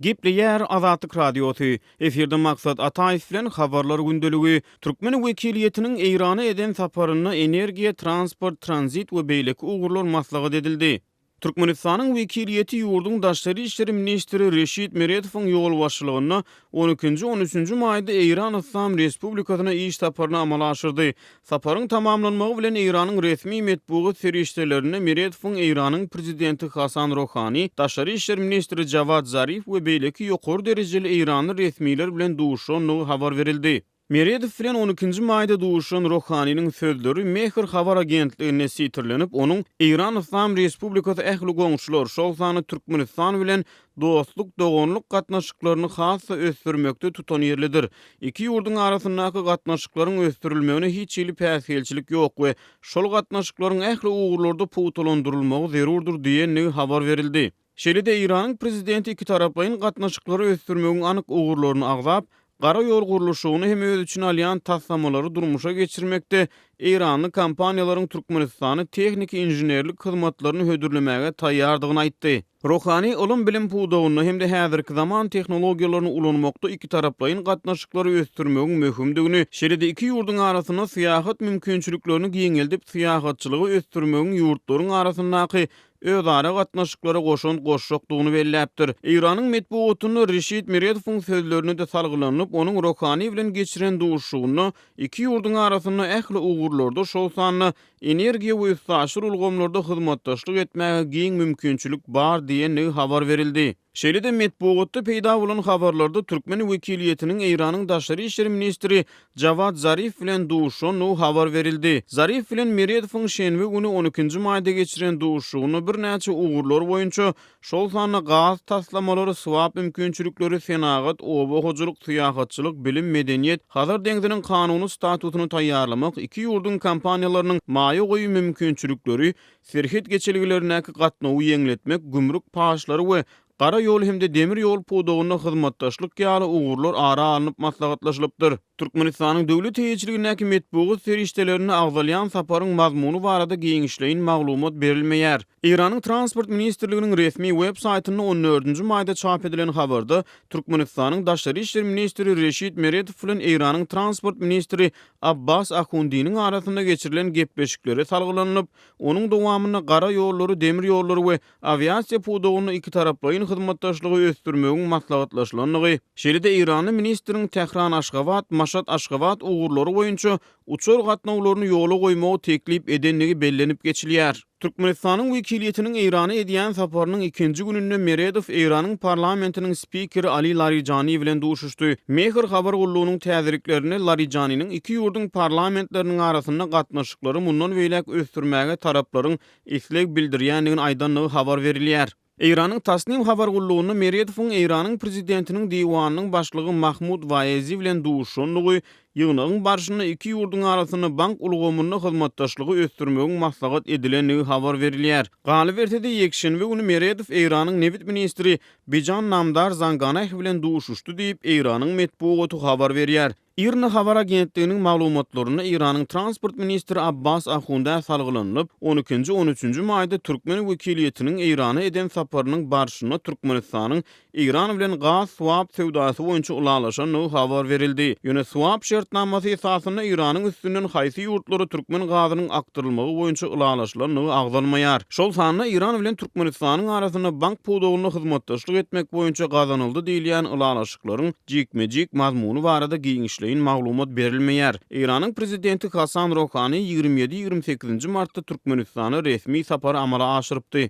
Gepleýär Azatlyk Radiosy, Efirde Maksat Ataýew bilen Habarlar gündeligi. Türkmen wekiliýetiniň Eýrana eden saparynda energiýa, transport, tranzit we beýleki ugurlar maslahat edildi. Türkmenistanyň wekiliýeti ýurduň daşary işler ministri Reşit Meredowyň ýolbaşçylygynda on ikinji, on üçünji maýda Eýran Yslam Respublikasyna iş saparyny amala aşyrdy. Saparyň tamamlanmagy bilen Eýranyň resmi metbugat serişdelerinde Meredowyň Eýranyň prezidenti Hasan Rohani, daşary işler ministri Jawad Zarif we beýleki ýokary derejeli eýranly resmiler bilen duşuşandygy habar berildi. Meredow bilen on ikinji maýda duşuşan Rohaniniň sözleri Mehr habar agentliginde sitirlenip, onuň Eýran Yslam Respublikasy ähli goňşular, şol sanda Türkmenistan bilen dostluk-doganlyk gatnaşyklaryny has-da ösdürmekde tutanýerlidir. Iki ýurduň arasyndaky gatnaşyklaryň ösdürilmegine hiç hili päsgelçilik ýok we şol gatnaşyklaryň ähli ugurlarda pugtalandyrylmagy zerurdyr diýendigi habar berildi. Şeýle-de Eýranyň Prezidenti ikitaraplaýyn gatnaşyklary ösdürmegiň anyk ugurlaryny agzap, gara ýol gurluşygyny hem öz içine alýan taslamalary durmuşa geçirmekde eýranly kompaniýalaryň Türkmenistana tehniki-inženerlik hyzmatlaryny hödürlemäge taýýardygyny aýtdy. Rohani ylym-bilim pudagynda hem-de häzirki zaman tehnologiýalaryny ulanmakda ikitaraplaýyn gatnaşyklary ösdürmegiň möhümdigini, şeýle-de iki ýurduň arasynda syýahat mümkinçiliklerini giňeldip, syýahatçylygy ösdürmegiň ýurtlaryň arasyndaky özara gatnaşyklara goşant goşjakdygyny belläpdir. Eýranyň metbugatynda Reşit Meredowyň sözlerine-de salgylanylyp, onuň Rohani bilen geçiren duşuşygynda iki ýurduň arasynda ähli ugurlarda, şol sanda energiýa we üstaşyr ulgamlarda hyzmatdaşlyk etmäge giň mümkinçilik bar diýendigi habar berildi. Şeýle-de metbugatda peýda bolan habarlarda türkmen wekiliýetiniň Eýranyň daşary işler ministri Jawad Zarif bilen duşuşandygy habar berildi. Zarif bilen Meredowyň şenbe güni on ikinji maýda geçiren duşuşygynda birnäçe ugurlar boýunça şol sanda gaz taslamalary, swap mümkinçilikleri, senagat, oba hojalyk, syýahatçylyk, bilim, medeniýet, Hazar deňziniň kanuny statusyny taýýarlamak, iki ýurduň kompaniýalarynyň maýa goýum mümkinçilikleri, serhet geçelgelerindäki gatnawy ýeňletmek, gümrük paçlary we gara ýol hem-de demir ýol pudagynda hyzmatdaşlyk ýaly ugurlar ara alnyp maslahatlaşylypdyr. Türkmenistanyň döwlet eýeçiligindäki metbugat serişdelerinde agzalýan saparyň mazmuny barada giňişleýin maglumat berilmeýär. Eýranyň Transport ministrliginiň resmi web saýtynda on dördünji maýda çap edilen habarda Türkmenistanyň daşary işler ministri Reşit Meredow bilen Eýranyň transport ministri Abbas Ahundiniň arasynda geçirilen gepleşiklere salgylanylyp, onuň dowamynda gara ýollary, demir ýollary we awiasiýa pudagynda ikitaraplaýyn hyzmatdaşlygy ösdürmegiň maslahatlaşylandygy, şeýle-de eýranly ministriň Tähran-Aşgabat, Maşat-Aşgabat ugurlary boýunça uçar gatnawlaryny ýola goýmagy teklip edendigi bellenip geçilýär. Türkmenistanyň wekiliýetiniň Eýrana edýän saparynyň ikinji gününde Meredow Eýranyň parlamentiniň spikeri Ali Larijani bilen duşuşdy. Mehr habar gullugynyň täzeliklerinde Larijaniniň iki ýurduň parlamentleriniň arasynda gatnaşyklary mundan beýläk ösdürmäge taraplaryň isleg bildirýändigini aýdandygy habar berilýär. Eýranyň Tasnim habar gullugynda Meredowyň Eýranyň prezidentiniň diwanynyň başlygy Mahmud Waezi bilen duşuşandygy, ýygnagyň barşynda iki ýurduň arasynda bank ulgamynda hyzmatdaşlygy ösdürmegiň maslahat edilendigi habar berilýär. Galyberse-de, ýekşenbe güni Meredow Eýranyň nebit ministri Bijan Namdar Zanganeh bilen duşuşdy diýip, Eýranyň metbugaty habar berýär. IRNA habar agentliginiň maglumatlarynda Eýranyň transport ministri Abbas Ahundä salgylanylyp, on ikinji, on üçünji maýda türkmen wekiliýetiniň Eýrana eden saparynyň barşynda Türkmenistanyň Eýran bilen gaz swap söwdasy boýunça ylalaşandygy habar berildi. Ýöne swap şertnamasy esasynda Eýranyň üstünden haýsy ýurtlara türkmen gazynyň akdyrylmagy boýunça ylalaşylandygy agzalmaýar. Şol sanda Eýran bilen Türkmenistanyň arasynda bank pudagynda hyzmatdaşlyk etmek boýunça gazanyldy diýilýän ylalaşyklaryň jikme-jik mazmuny barada giňişleýin maglumat berilmeýär. Eýranyň prezidenti Hasan Rohani 27, 28-nji martda Türkmenistana resmi sapary amala aşyrypdy.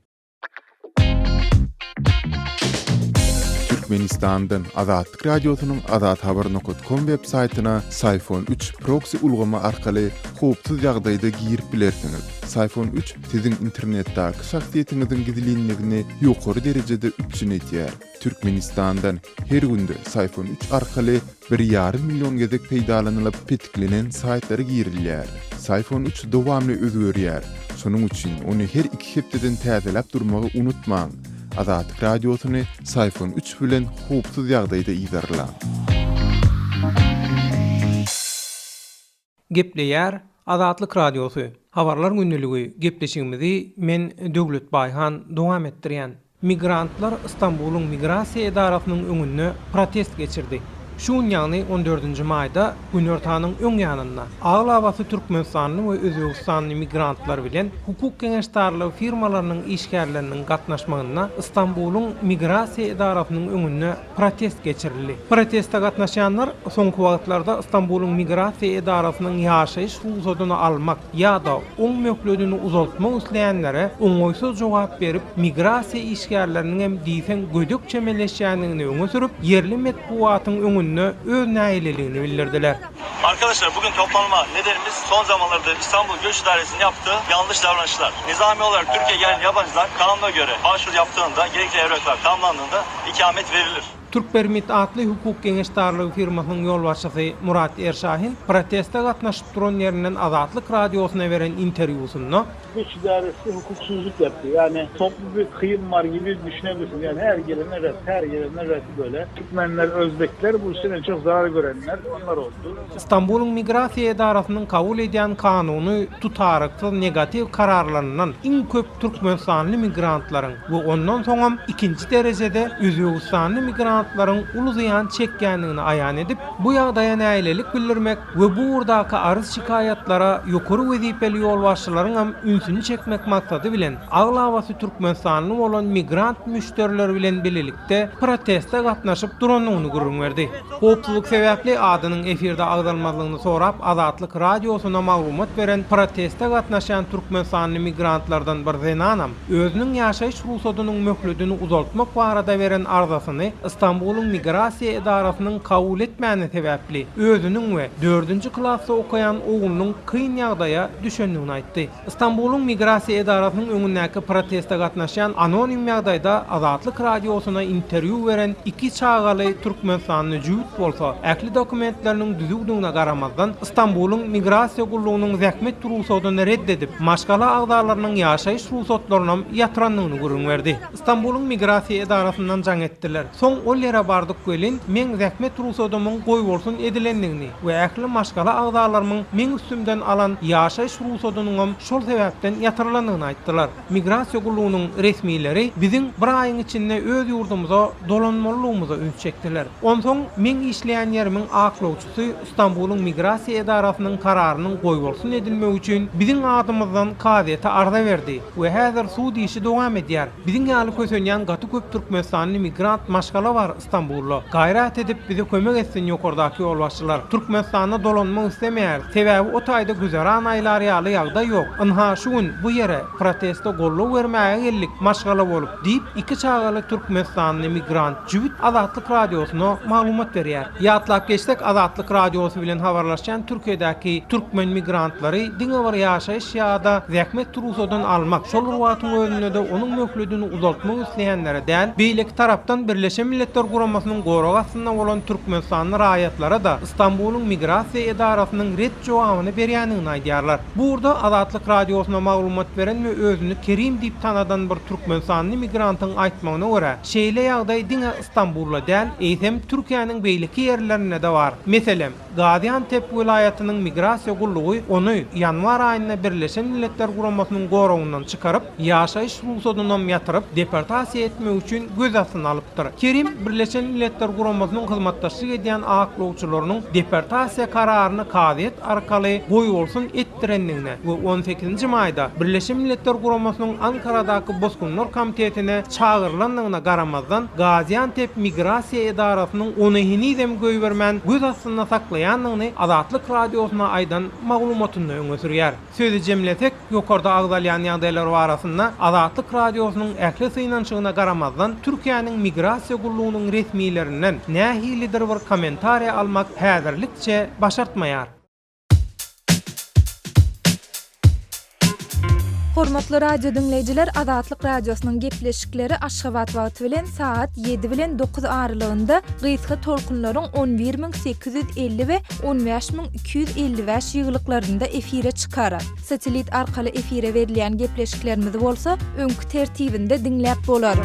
Türkmenistandan Azatlyk Radiosynyň azathabar nokat kom web saýtyna Syfon 3 proksi ulgamy arkaly howpsuz ýagdaýda girip bilersiňiz. Syfon 3 siziň internetdäki şahsyýetiňiziň gizlinligini ýokary derejede üpjün edýär. Türkmenistandan her günde Syfon 3 arkaly bir ýarym million gezek peýdalanylyp petiklenen saýtlara girilýär. Syfon 3 dowamly özgerýär. Şonuň üçin ony her iki hepdeden täzeläp durmagy unutmaň. Azatlyk Radiosyny Syfon 3 bilen howpsuz ýagdaýda yzarlaň. Gepleýär Azatlyk Radiosy, Habarlar gündeligi gepleşigimizi men Döwlet Baýhan dowam etdirýän. Migrantlar Stambulyň migrasiýa edarasynyň öňünde protest geçirdi. Şu gün ýagny on dördünji maýda günortanyň öň ýanynda aglabasy türkmenistanly we özbegistanly migrantlar bilen hukuk geňeşdarlygy firmalarynyň işgärleriniň gatnaşmagynda Stambulyň migrasiýa edarasynyň öňünde protest geçirildi. Proteste gatnaşýanlar soňky wagtlarda Stambulyň migrasiýa edarasynyň ýaşaýyş rugsadyny almak ýa-da oň möhledini uzaltmak isleýänlere oňaýsyz jogap berip, migrasiýa işgärleriniňem diýseň gödek çemeleşýändigini öňe sürüp, ýerli metbugatyň öňünde öz nägileligini bildirdiler. Arkadaşlar bugün toplanma nedenimiz son zamanlarda İstanbul Göç İdaresi'nin yaptığı yanlış davranışlar. Nizami olarak Türkiye'ye gelen yabancılar kanuna göre başvuru yaptığında gerekli evraklar tamamlandığında ikamet verilir. Türkpermit atly hukuk geňeşdarlygy firmasynyň ýolbaşçysy Murat Erşahin proteste gatnaşyp duran ýerinden Azatlyk Radiosyna beren interwýusynda, Göç idaresi hukuksuzlyk yapdy. Yani toplu bir kıyım var gibi düşünebilirsiniz. Yani her gelene ret, her gelene ret böyle. Türkmenler, Özbekler bu işten en çok zarar görenler onlar oldu. Stambulyň migrasiýa edarasynyň kabul edýän kanuny tutaryksyz negatiw kararlaryndan iň köp türkmenistanly migrantlaryň we ondan soňam ikinji derejede özbegistanly migrantlaryň uly zyýan çekýändigini aýan edip, bu ýagdaýa nägilelik bildirmek we bu ugurdaky arz-şikaýatlara ýokary wezipeli ýolbaşçylaryňam ünsüni çekmek maksady bilen, aglabasy türkmenistanly bolan migrant müşderileri bilen bilelikde proteste gatnaşyp durandygyny gürrüň berdi. Howpsuzlyk sebäpli adynyň efirde agzalmazlygyny sorap Azatlyk Radiosyna maglumat beren proteste gatnaşýan türkmenistanly migrantlardan bir zenanam özüniň ýaşaýyş rugsadynyň möhledini uzaltmak barada beren arzasyny Stambulyň migrasiýa edarasynyň kabul etmäni sebäpli özüniň we dördünji klasda okaýan oglunyň kyn ýagdaýa düşendigini aýtdy. Stambulyň migrasiýa edarasynyň öňündäki proteste gatnaşýan anonim ýagdaýda Azatlyk Radiosyna interwýu beren iki çagaly türkmenistanly jübüt bolsa, ähli dokumentleriniň düzüwdigine garamazdan, Stambulyň migrasiýa gullugynyň zähmet rugsadyny red edip, maşgala agzalarynyň ýaşaýyş rugsatlarynam ýatyrandygyny gürrüň berdi. Stambulyň migrasiýa edarasyndan jaň etdiler. Soň ol ýere bardyk welin, meň zähmet rugsadymyň goýbolsun edilendigini we ähli maşgala agzalarymyň meň üstümden alan ýaşaýyş rugsadynyňam şol sebäpden ýatyrylandygyny aýtdylar. Migrasiýa gullugynyň resmileri biziň bir aýyň içinde öz ýurdumyza dolanmalydygymyza üns çekdiler. Onsoň meň işleýän ýerimiň aklawçysy Stambulyň migrasiýa edarasynyň kararynyň goýbolsun edilmegi üçin biziň adymyzdan kazyýete arza berdi we häzir sud işi dowam edýär. Biziň ýaly kösenýän gaty köp türkmenistanly migrant maşgala bar Stambulda. Gaýrat edip bize kömek etsin ýokardaky ýolbaşçylar. Türkmenistana dolanmak islemeýäris. Sebäbi o taýda güzeran aýlar ýaly ýagdaý ýok. Ynha şu gün bu ýere proteste goldaw bermäge geldik maşgala bolup diýip iki çagaly türkmenistanly migrant jübüt Azatlyk Radiosyna maglumat berýär. Ýatlap geçsek, Azatlyk Radiosy bilen habarlaşýan Türkiýedäki türkmen migrantlary diňe bir ýaşaýyş ýa-da zähmet rugsadyny almak, şol bir wagtyň özünde-de onuň möhledini uzaltmak isleýänlere däl, beýleki tarapdan Birleşen Milletler Guramasynyň goragy astynda bolan türkmenistanly raýatlara-da Stambulyň migrasiýa edarasynyň ret jogabyny berýändigini aýdýarlar. Bu ugurda Azatlyk Radiosyna maglumat beren we özüni Kerim diýip tanadan bir türkmenistanly migrantyň aýtmagyna görä, şeýle ýagdaý diňe Stambulda däl, eýsem Türkiýäniň beýleki ýerlerinde-de bar. Meselem, Gaziantep welaýatynyň migrasiýa gullugy ony ýanwar aýynda Birleşen Milletler Guramasynyň goragyndan çykaryp, ýaşaýyş rugsadynam ýatyryp, deportasiýa etmek üçin göz astyna alypdyr. Kerim Birleşen Milletler Guramasynyň hyzmatdaşlyk edýän aklawçylarynyň deportasiýa kararyny kazyýet arkaly goýbolsun etdirendigine we on sekizinji maýda Birleşen Milletler Guramasynyň Ankaradaky Bosgunlar komitetine çagyrylandygyna garamazdan, Gaziantep migrasiýa edarasynyň ony henizem goýbermän göz astynda saklaýandygyny Azatlyk Radiosyna aýdan maglumatynda öňe sürýär. Sözi jemlesek, ýokarda agzalýan ýagdaýlar barasynda Azatlyk Radiosynyň ähli synanyşygyna garamazdan, Türkiýäniň migrasiýa gullugynyň resmilerinden nähilidir bir kommentariýa almak häzirlikçe başartmaýar. Hormatly radio diňleýjiler Azatlyk Radiosynyň gepleşikleri Aşgabat wagty bilen sagat 7 bilen 9 aralygynda gysga tolkunlaryň 11850 we 15255 ýygylyklarynda efire çykar. Satelit arkaly efire berilýän gepleşiklerimizi bolsa öňki tertibinde diňläp bolar.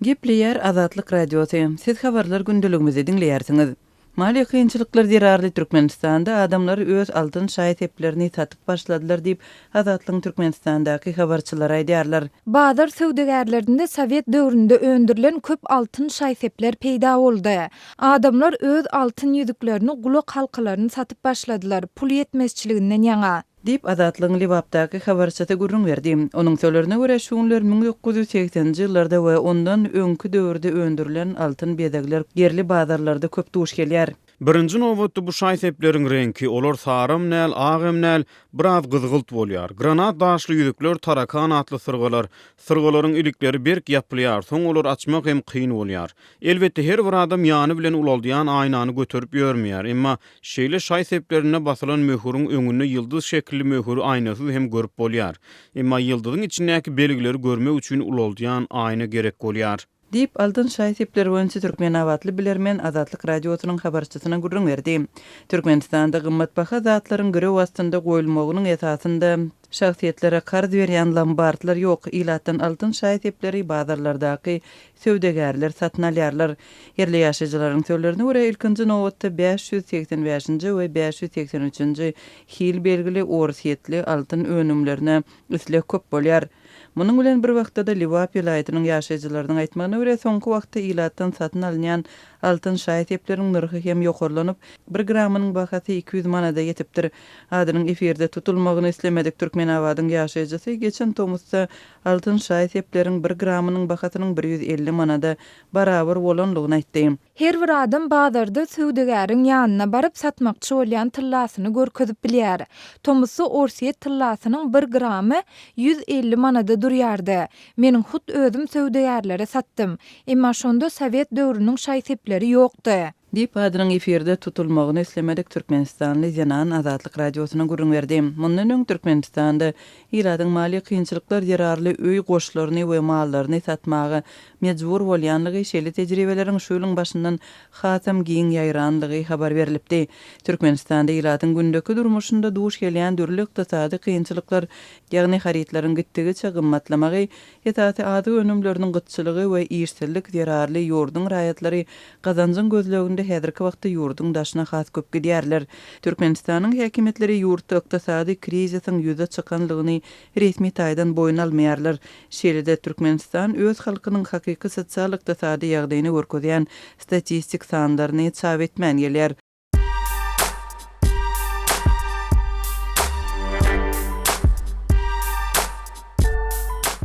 Gepleýär Azatlyk Radiosy, Siz habarlar gündeligimizi diňleýärsiňiz. Maliýe kynçylyklar zerarly Türkmenistanda adamlar öz altyn şaý-seplerini satyp başladylar diýip, Azatlygyň Türkmenistandaky habarçylary aýdýarlar. Bazar söwdagärlerinde sowet döwründe öndürilen köp altyn şaý-sepler peýda boldy. Adamlar öz altyn ýüzüklerini, gulak halkalaryny satyp başladylar, pul ýetmezçiliginden ýaňa. Diýip, Azatlygyň Lebapdaky habarçysy gürrüň berdi. Onuň sözlerine görä, şu günler 1980-nji ýyllarda we ondan öňki döwürde öndürilen altyn bezegler ýerli bazarlarda köp duş gelýär. Birinji nobatda bu şaý-sepleriň reňki, olar saram däl, agam däl, biraz gyzgylt bolýar. Granat daşly ýüzükler tarakan atly syrgalar. Syrgalaryň ilikleri berk ýapylýar, soň olary açmak hem kyn bolýar. Elbetde, her bir adam ýany bilen ulaldýan aýnany göterip ýörmeýär, emma Şeýle şaý-seplerinde basylan möhüriň öňünde ýyldyz şekilli möhüri aýnasyz hem görüp bolýar. Emma ýyldyzyň içindäki belgileri görmek üçin ulaldýan aýna gerek bolýar. Diýip, altyn şaý-sepler boýunça türkmenabatly bilermen Azatlyk Radiosynyň habarçysyna gürrüň berdi. Türkmenistanda gymmatbaha zatlaryň girew astynda goýulmagynyň esasynda şahsyýetlere karz berýän lombardlar ýok, ilatdan altyn şaý-sepleri bazarlardaky söwdagärler satyn alýarlar. Ýerli ýaşaýjylaryň sözlerine görä, ilkinji nobatda 585-nji we 583-nji hil belgili orsýetli altyn önümlerine isleg köp bolýar. Munuň bilen bir wagtda-da Lebap welaýatynyň ýaşaýjylarynyň aýtmagyna görä, soňky wagtda ilatdan satyn alynýan altyn şaý-sepleriň nyrhy hem ýokarlanyp, bir gramynyň bahasy 200 manada ýetipdir. Adynyň efirde tutulmagyny islemedik Türkmenabadyň ýaşaýjysy geçen tomusda Altyn şaý-sepleriň bir gramynyň bahasynyň 150 manada barabar bolandygyny aýtdy. Her bir adam bazarda söwdagäriň ýanyna baryp satmakçy bolýan tyllasyny görkezip bilýär. Tomusda orsýet tyllasynyň bir gramy 150 manada durýardy. Meniň hut özüm söwdagärlere satdym. Emma şonda sowet döwrüniň şaý-sepleri ýokdy. Diýip, adynyň efirde tutulmagyny islemedik türkmenistanly zenan Azatlyk Radiosyna gürrüň berdi. Mundan öň Türkmenistanda ilatyň maliýe kynçylyklar zerarly öý goşlaryny we mallaryny satmaga mejbur bolýanlygy, şeýle tejribeleriň şu ýylyň başyndan hasam giň ýaýranlygy habar berlipdi. Türkmenistanda ilatyň gündeki durmuşynda duş gelýän dürli ykdysady kynçylyklar, ýagny harytlaryň gitdigiçe gymmatlamagy, Esasy azyk önümleriniň gytçylygy we işsizlik zerarly ýurduň raýatlary gazanjyň gözleginde häzirki wagtda ýurduň daşyna has köp gidýärler. Türkmenistanyň häkimiýetleri ýurtda ykdysady krizisiň ýüze çykanlygyny resmi taýdan boýun almaýarlar. Şeýle-de Türkmenistan öz halkynyň hakyky sosial-ykdysady ýagdaýyny görkezýän statistik sanlaryny çap etmän gelýär.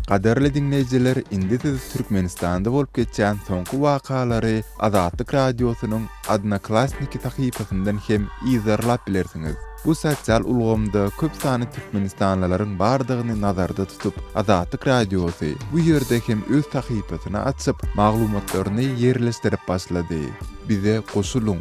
Gadyrly diňleýjiler indi siz Türkmenistanda bolup geçýän soňky wakalary Azatlyk Radiosynyň Odnoklassniki sahypasyndan hem yzarlap bilersiňiz. Bu sosial ulgamda köp sanly türkmenistanlylaryň bardygyny nazarda tutup, Azatlyk Radiosy bu ýerde hem öz sahypasyny açyp, maglumatlaryny ýerleşdirip başlady. Bize goşulyň!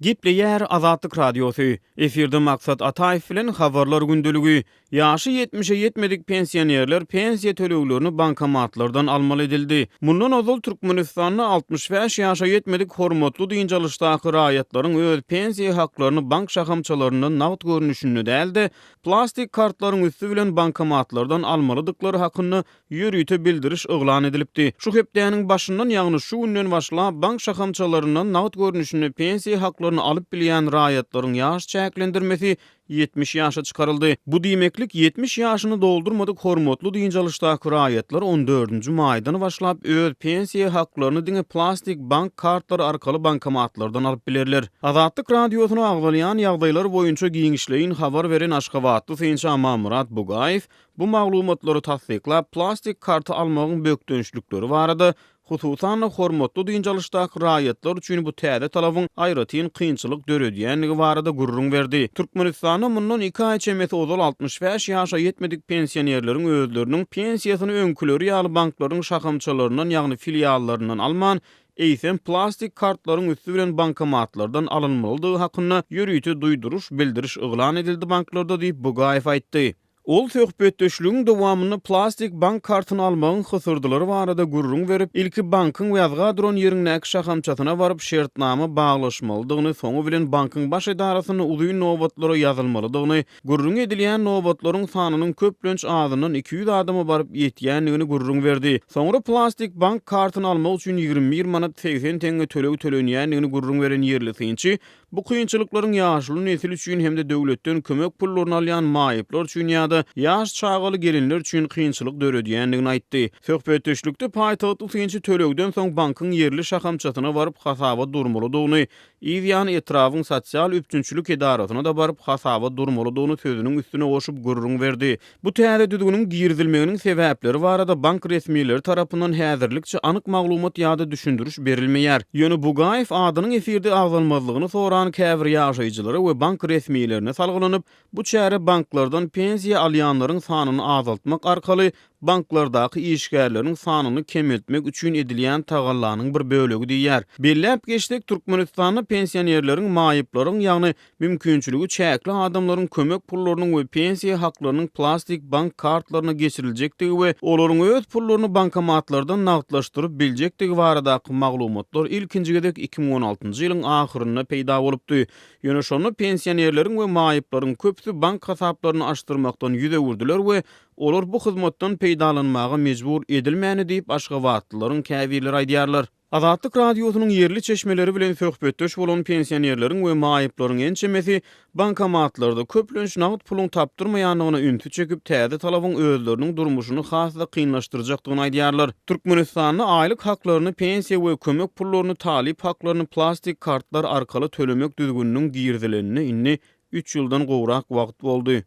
Gepleýär Azatlyk Radiosy, Efirde Maksat Ataýew bilen Habarlar gündeligi. Ýaşy ýetmişe ýetmedik pensionerler pensiýa töleglerini bankomatlardan almaly edildi. Mundan ozal Türkmenistanda 65 ýaşa ýetmedik hormatly dynç alyşdaky raýatlaryň öz pensiýa haklaryny bank şahamçalaryndan nagt görnüşinde däl-de, plastik kartlaryň üsti bilen bankomatlardan almalydyklary hakynda ýörite bildiriş yglan edilipdi. Şu hepdäniň başyndan, ýagny şu günden başlap, bank şahamçalaryndan nagt görnüşinde pensiýa haklaryny alyp bilýän raýatlaryň ýaş çäklendirmesi 70 ýaşa çykaryldy. Bu diýmeklik, 70 ýaşyny doldurmadyk hormatly dynç alyşdaky raýatlar on dördünji maýdan başlap öz pensiýa haklaryny diňe plastik bank kartlary arkaly bankomatlardan alyp bilerler. Azatlyk Radiosyna agzalýan ýagdaýlar boýunça giňişleýin habar beren aşgabatly synçy Amanmyrat Bugaýew bu maglumatlary tassyklap, plastik karty almagyň bökdençlikleri barada, hususan-da, hormatly dynç alyşdaky raýatlar üçin bu täze talabyň aýratyn kynçylyk döredýändigi barada gürrüň berdi. Türkmenistanda mundan iki aý çemesi ozal 65 ýaşa ýetmedik pensionerleriň özleriniň pensiýasyny öňküleri ýaly banklaryň şahamçalaryndan, ýagny filiallaryndan alman, eýsem plastik kartlaryň üsti bilen bankomatlardan alynmalydygy hakynda ýörite duýduryş, bildiriş yglan edildi banklarda diýip, Bugaýew aýtdy. Ol söhbetdeşligiň dowamynda plastik bank kartyny almagyň hysyrdylary barada gürrüň berip, ilki bankyň ýazga duran ýeriňdäki şahamçasyna baryp şertnama baglaşmalydygyny, soňy bilen bankyň baş edarasynda uzyn nobatlara ýazylmalydygyny, gürrüňi edilýän nobatlaryň sanynyň köplenç azyndan 200 adama baryp ýetýändigini gürrüň berdi. Soňra plastik bank kartyny almak üçin 21 manat 80 teňňe töleg tölenýändigini gürrüň beren ýerli synçy Bu kynçylyklaryň ýaşuly nesil üçin hem-de döwletden kömek pullaryny alýan maýyplar üçin ýa-da ýaş çagaly gelinler üçin kynçylyk döredýändigini aýtdy. Söhbetdeşlikde paýtagtly synçy tölegden soň bankyň ýerli şahamçasyna baryp hasaba durmalydygyny, yz ýany etrabyň sosial üpjünçilik edarasyna-da baryp hasaba durmalydygyny sözüniň üstüne goşup gürrüň berdi. Bu täze düzgüniň girizilmeginiň sebäpleri barada bank resmileri tarapyndan häzirlikçe anyk maglumat ýa-da düşündiriş berilmeýär. Ýöne Bugaýew adynyň efirde agzalmazlygyny soran käbir ýaşaýjylara we bank resmilerine salgylanyp, bu çäre banklardan pensiýa alýanlaryň sanyny azaltmak arkaly banklardaky işgärleriň sanyny kemeltmek üçin edilýän tagallanyň bir bölegi diýýär. Belläp geçsek, Türkmenistanda pensionerleriň, maýyplaryň, ýagny Mümkinçiligi çäkli adamlaryň kömek pullarynyň we pensiýa haklarynyň plastik bank kartlaryna geçiriljekdigi we olaryň öz pullaryny bankomatlardan nagtlaşdyryp biljekdigi baradaky maglumatlar ilkinji gezek 2016-njy ýylyň ahyrynda peýda bolupdy. Ýöne şonda pensionerleriň we maýyplaryň köpüsi bank hasaplaryny açdyrmakdan ýüz öwürdiler we olar bu hyzmatdan peýdalanmaga mejbur edilmändi diýip, aşgabatlylaryň käbirleri aýdýarlar. Azatlyk Radiosynyň ýerli çeşmeleri bilen söhbetdeş bolan pensionerleriň we maýyplaryň ençemesi bankomatlarda köplenç nagt puluň tapdyrmaýandygyna ünsi çekip, täze talabyň özleriniň durmuşyny has-da kynlaşdyrjakdygyny aýdýarlar. Türkmenistanda aýlyk haklaryny, pensiýa we kömek pullaryny, talyp haklaryny plastik kartlar arkaly tölemek düzgüniniň girizilenine indi üç ýyldan gowrak wagt boldy.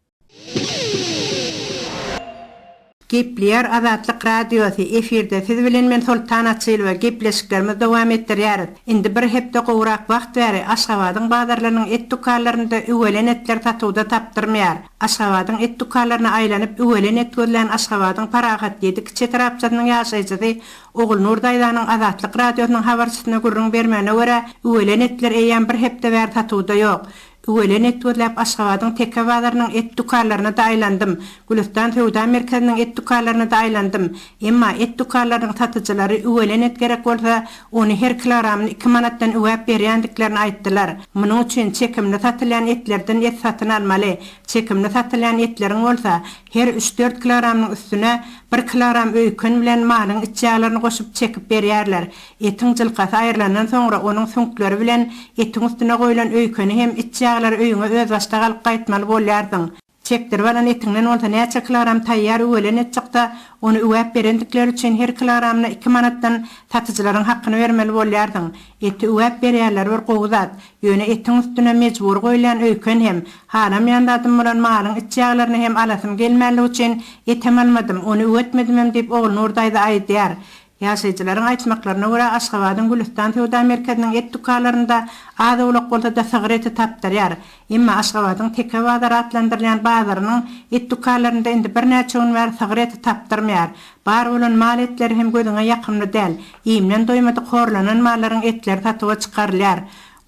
Gepleýär Azatlyk Radiosy, efirde siz bilen men Soltan Açylowa gepleşiklerimizi dowam etdirýäris. Indi bir hepde gowrak wagt bäri Aşgabadyň bazarlarynyň et dükanlarynda üwelen etler satuwda tapdyrmaýar. Aşgabadyň et dükanlaryna aýlanyp üwelen et gözlän Aşgabadyň Parahat ýedi kiçi etrapçasynyň ýaşaýjysy Ogulnur daýzanyň Azatlyk Radiosynyň habarçysyna gürrüň bermegine görä, üwelen etler eýýäm bir hepde bäri satuwda ýok. Üwelen et gözläp Aşgabadyň Teke bazarynyň et dükanlaryna-da aýlandym, Gülüstan söwda merkeziniň et dükanlaryna-da aýlandym. Emma et dükanlarynyň satyjylary üwelen et gerek bolsa, ony her kilogramyny iki manatdan üwäp berýändiklerini aýtdylar. Munuň üçin çekimli satylýan etlerden et satyn almaly. Çekimli satylýan etleriň bolsa, her üç-dört kilogramynyň üstüne bir kilogram öýken bilen malyň iç ýaglaryny goşup çekip berýärler. Etiň jylkasy aýrylandan soňra onuň süňkleri bilen etiň üstüne goýlan öýkeni hem iç ýaglary öýüňe özbaşdak alyp gaýtmaly bolýarsyň. Çekdirip alan etiňden bolsa näçe kilogram taýýar üwelen et çyksa, ony üwäp berendikleri üçin her kilogramyna iki manatdan satyjylaryň hakyny bermeli bolýarsyň. Eti üwäp berýärler bir gowy zat. Ýöne etiň üstüne mejbury goýulýan öýken hem, halamaýan zadym bolan malyň iç ýaglaryny hem alasym gelmänligi üçin etem almadym, ony üwetmedimem diýip Ogulnur daýza aýdýar. Ýaşaýjylaryň aýtmaklaryna görä, Aşgabadyň Gülüstan söwda merkeziniň et dükanlarynda az-owlak bolsa-da sygyr eti tapdyrýar. Emma Aşgabadyň Teke bazary atlandyrylýan bazarynyň et dükanlarynda indi birnäçe gün bäri sygyr eti tapdyrmaýar. Bar bolan mal etleri hem gözüňe ýakymly däl. Iýmden doýmadyk horlanan mallaryň etleri satuwa çykarylýar.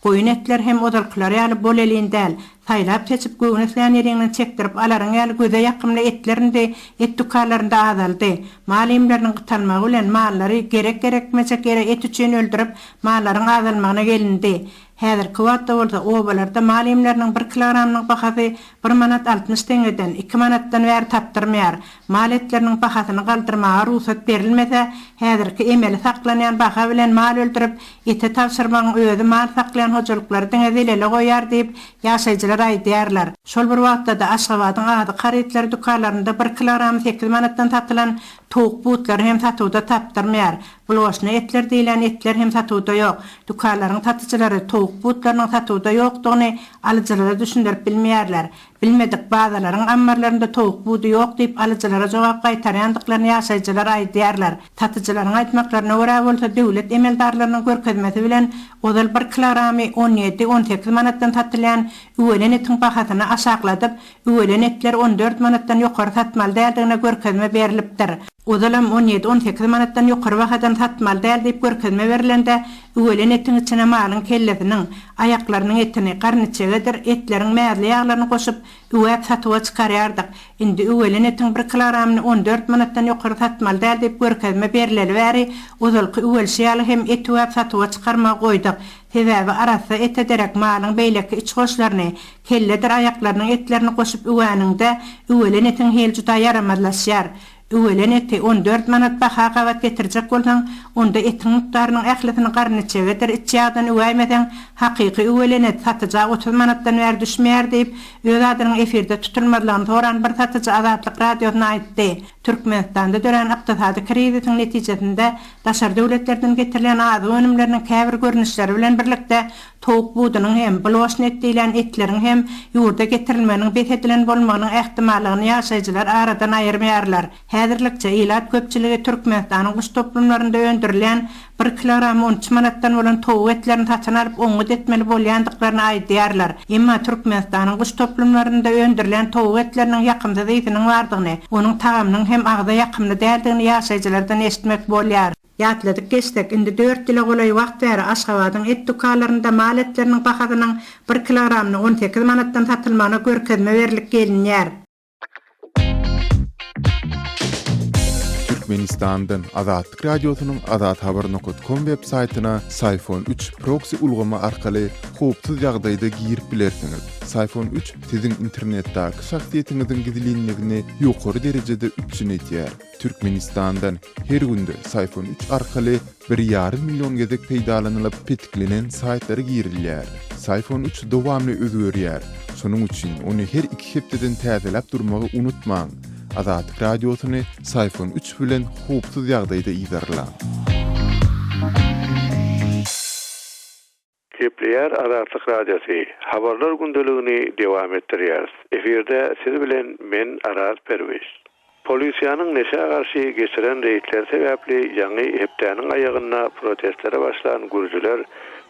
Goýun etleri hem ozalkylary ýaly bolelin däl. Saýlap-seçip göwün islän ýeriňden çekdirip alaryň ýaly göze ýakymly etler indi et dükanlarynda azaldy. Mal iýmleriniň gytalmagy bilen mallary gerek-gerekmejek ýere et üçin öldürip, mallaryň azalmagyna gelindi. Häzirki wagtda bolsa obalarda mal iýmleriniň bir kilogramynyň bahasy bir manat 60 teňňeden, iki manatdan bäri tapdyrmaýar. Mal etleriniň bahasyny galdyrmaga rugsat berilmese, häzirki emeli saklanýan baha bilen mal öldürip, ete tabşyrmagyň özi mal saklaýan hojalyklary diňe zelele goýar diýip, ýaşaýjylar aýdýarlar. Şol bir wagtda-da, Aşgabadyň azyk harytlary dükanlarynda bir kilogramy sekiz manatdan satylan towuk butlary hem satuwda tapdyrmaýar. Buloşna etler diýlen etler hem satuwda ýok. Dükanlaryň satyjylary towuk butlarynyň satuwda ýokdugyny alyjylara düşündirip bilmeýärler. Bilmedik, bazarlaryň ammarlarynda towuk budy ýok diýip alyjylara jogap gaýtarýandyklaryny ýaşaýjylar aýdýarlar. Satyjylaryň aýtmaklaryna görä bolsa, döwlet emeldarlarynyň görkezmesi bilen ozal bir kilogramy on ýedi, on sekiz manatdan satylýan üwelen etiň bahasyny aşakladyp, üwelen etleri on dört manatdan ýokary satmaly däldigine görkezme berlipdir. Ozalam on ýedi, on sekiz manatdan ýokary bahadan satmaly däl diýip görkezme berlende, üwelen etiň içine malyň kellesiniň, aýaklarynyň etini, garyn-içegedir etleriň mäzli ýaglaryny goşup, Üwäp satuwa çykarýardyk. Indi üwelen etiň bir kilogramyny 14 manatdan ýokary satmaly däl diýip görkezme berleli bäri, ozalky üwelşi ýaly hem et üwäp satuwa çykarmagy goýduk. Sebäbi arassa ete derek malyň beýleki iç goşlaryny, kelledir aýaklarynyň etlerini goşup üwäniňde, üwelen etiň hili juda ýaramazlaşýar. Üwelen eti 14 manat baha gabat getirjek bolsaň, onda etiň mukdarynyň ählisini garynçegedir iç ýagdan üwäýmeseň, hakyky üwelen et satyja 30 manatdan bäri düşmeýär diýip, öz adynyň efirde tutulmazlygyny soran bir satyjy Azatlyk Radiosyna aýtdy. Türkmenistanda dörän ykdysady krizisiň netijesinde daşary döwletlerden getirilýän azyk önümleriniň käbir görnüşleri bilen birlikde towuk budunyň hem, bloşny et diýilýän etleriň hem ýurda getirilmeginiň bes edilen bolmagynyň ähtimallygyny ýaşaýjylar aradan aýyrmaýarlar. Häzirlikçe ilat köpçüligi Türkmenistanyň guş toplumlarynda öndürilýän bir kilogramy on üç manatdan bolan towuk etlerini satyn alyp oňňut etmeli bolýandyklaryny aýdýarlar. Emma Türkmenistanyň guş toplumlarynda öndürilýän towuk etleriniň ýakymsyz ysynyň bardygyny, onuň tagamynyň hem agza ýakymly däldigini ýaşaýjylardan eşitmek bolýar. Ýatladyp geçsek, indi dört ýyla golaý wagt bäri Aşgabadyň et dükanlarynda mal etleriniň bahasynyň bir kilogramyny 18 manatdan satylmagyna görkezme berlip gelinýär. Türkmenistandan Azatlyk Radiosynyň Azathabar nokat kom web saýtyna Syfon 3 proksi ulgamy arkaly howpsuz ýagdaýda girip bilersiňiz. Syfon 3 siziň internetdäki şahsyýetiňiziň gizlinligini ýokary derejede üpjün edýär. Türkmenistandan her günde Syfon 3 arkaly bir ýarym million gezek peýdalanylyp petiklenen saýtlara girilýär. Syfon 3 dowamly özgerýär. Şonuň üçin ony her iki hepdeden täzeläp durmagy unutmaň. Azatlyk Radiosyny Syfon 3 bilen howpsuz ýagdaýda yzarlaň. Gepleýär Azatlyk Radiosy, Habarlar gündeligini dowam etdirýäris. Efirde siz bilen men Araz Perwiz. Polisiýanyň neşä garşy geçiren reýdleri sebäpli ýaňy hepdäniň aýagynda protestlere başlan gürjüler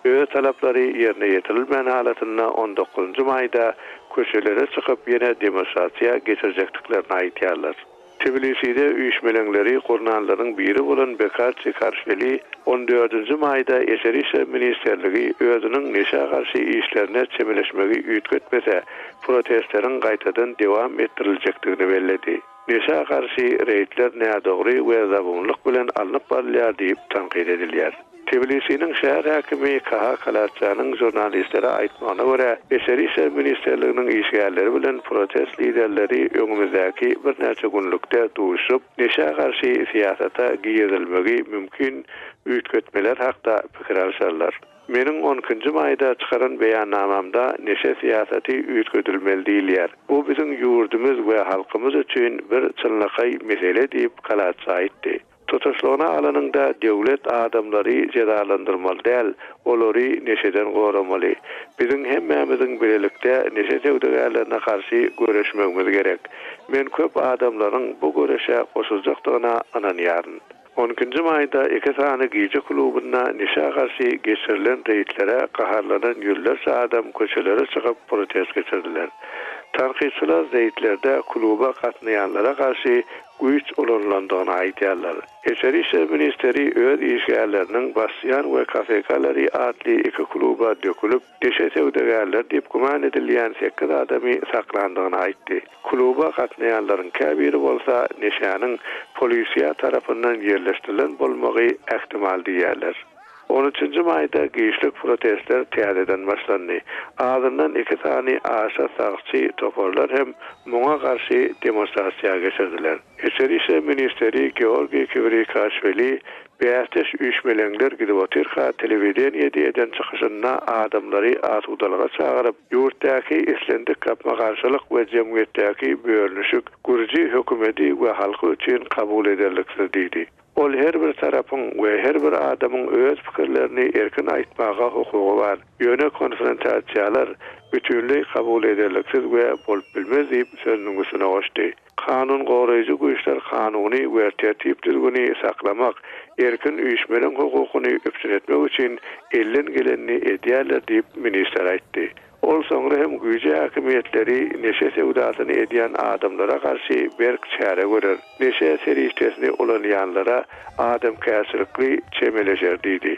öz talaplary ýerine ýetirilmän halatynda on dokuzynjy maýda köçelere çykyp ýene demonstrasiýa geçirjekdiklerini aýdýarlar. Tbiliside üýşmeleňleri gurnanlaryň biri bolan Beka Çikarşwili on dördünji maýda Içeri işler ministrligi özüniň neşä garşy işlerine çemeleşmegi üýtgetmese, protestleriň gaýtadan dewam etdiriljekdigini belledi. Neşä garşy reýdler nädogry we zabunlyk bilen alnyp barylýar diýip tankyt edilýär. Tbilisiniň şäher häkimi Kaha Kalatjanyň žurnalistlere aýtmagyna görä, Içeri işler ministrliginiň işgärleri bilen protest liderleri öňümizdäki birnäçe günlükde duşup, neşä garşy syýasata girizilmegi mümkin üýtgetmeler hakda pikir alşarlar. Meniň on ikinji maýda çykaran beýannamamda neşe syýasaty üýtgedilmeli diýilýär. Bu biziň ýurdumyz we halkymyz üçin bir çynlakaý mesele diýip, Kalatja aýtdy. Tutuşlygyna alanyňda döwlet adamlary jezalandyrmaly däl, olary neşeden goramaly. Biziň hemmämiziň bilelikde neşe söwdagärlerine garşy göreşmegimiz gerek. Men köp adamlaryň bu göreşe goşuljakdygyna ynanýaryn. On ikinji maýda iki sany gije klubynda neşä garşy geçirilen reýdlere gaharlanan ýüzlerçe adam köçelere çykyp protest geçirdiler. Tankytçylar reýdlerde kluba gatnaýanlara garşy güýç ulanylandygyny aýdýarlar. Içeri işler ministri öz işgärleriniň Basýan we Kafe Gallery atly iki kluba dökülip, neşe söwdagärleri diýip güman edilýän sekiz adamy saklandygyny aýtdy. Kluba gatnaýanlaryň käbiri bolsa neşäniň polisiýa tarapyndan ýerleşdirilen bolmagy ähtimal diýýärler. On üçünji maýda giçlik protestler täzeden başlandy. Azyndan iki sany aşa sagçy toparlar hem muňa garşy demonstrasiýa geçirdiler. Içeri işler ministri Georgiý Kwirikaşwili bäsdeş üýşmeleňler gidip otyrka telewideniýede eden çykyşynda adamlary asudalyga çagyryp, ýurtdaky islendik gapma-garşylyk we jemgyýetdäki bölünişik gürji hökümeti we halky üçin kabul ederliksiz diýdi. Ol her bir tarapyň we her bir adamyň öz pikirlerini erkin aýtmaga hukugy bar, ýöne konfrontasiýalar bütinleý kabul ederliksiz we bolup bilmez diýip, sözüniň üstüne goşdy. Kanun goraýjy güýçler kanuny we tertip-düzgüni saklamak, erkin üýşmeleň hukukyny üpjün etmek üçin elden gelenini edýärler diýip, ministr aýtdy. Ol soňra hem güýji häkimiýetleri neşe söwdasyny edýän adamlara garşy berk çäre görer, neşe serişdesini ulanýanlara adamkärçilikli çemeleşer diýdi.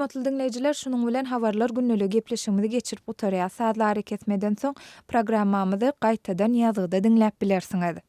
Hormatly diňleýjiler, şunuň bilen Habarlar gündeligi gepleşigimizi geçirip gutarýas. Sazly arakesmeden soň programmamyzy gaýtadan ýazgyda diňläp bilersiňiz.